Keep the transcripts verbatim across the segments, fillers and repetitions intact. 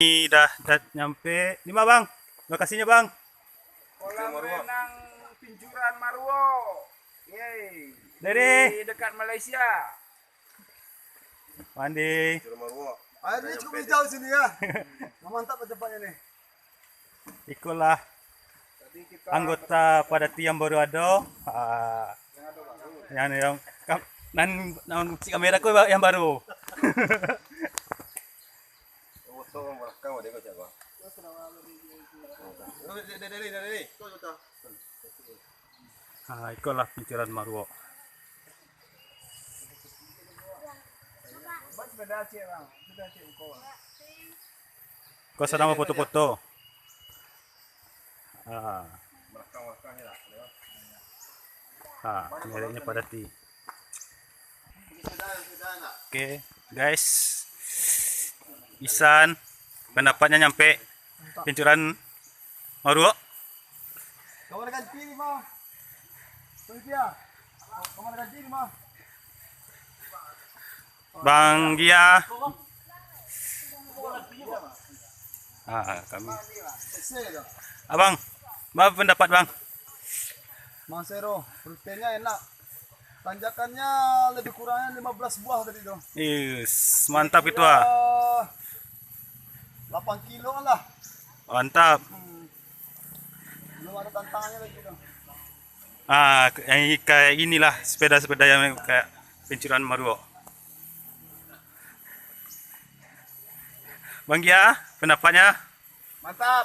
Ini dah, dah nyampe. Di mana, Bang? Lokasinyo, Bang? Kolam renang Pincuran Maruo. Yeay. Dari? Di dekat Malaysia. Mandi. Airnya cukup hijau sini ya. Mantap tempatnya nih. Ikolah anggota Padati yang baru ado. Ah, yang, yang kam- nan nan cik kamera ko yang baru. Ah, ikolah Pincuran Maruo. Ko sadang bafoto-foto. Ah. Ah, nyereknyo Padati. Oke, guys. Isan, pandapatnya nyampe Pincuran Maruo. Kamar ganti ni mah. Panitia. Kamar ganti ni mah. Bang Gia. Ah, kami. Abang, apa pendapat, Bang? Mang Sero, rutenya enak. Tanjakannya lebih kurangnya lima belas buah tadi tu. Is, mantap itu, ah. Kira delapan kilo lah. Mantap. Hmm. Belum ada tantangannya lagi tu. Ah, yang kayak inilah sepeda-sepeda yang kayak Pincuran Maruo. Bang Gia, pendapatnya? Mantap.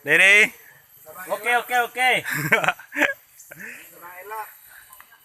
Dari? Oke, oke, oke.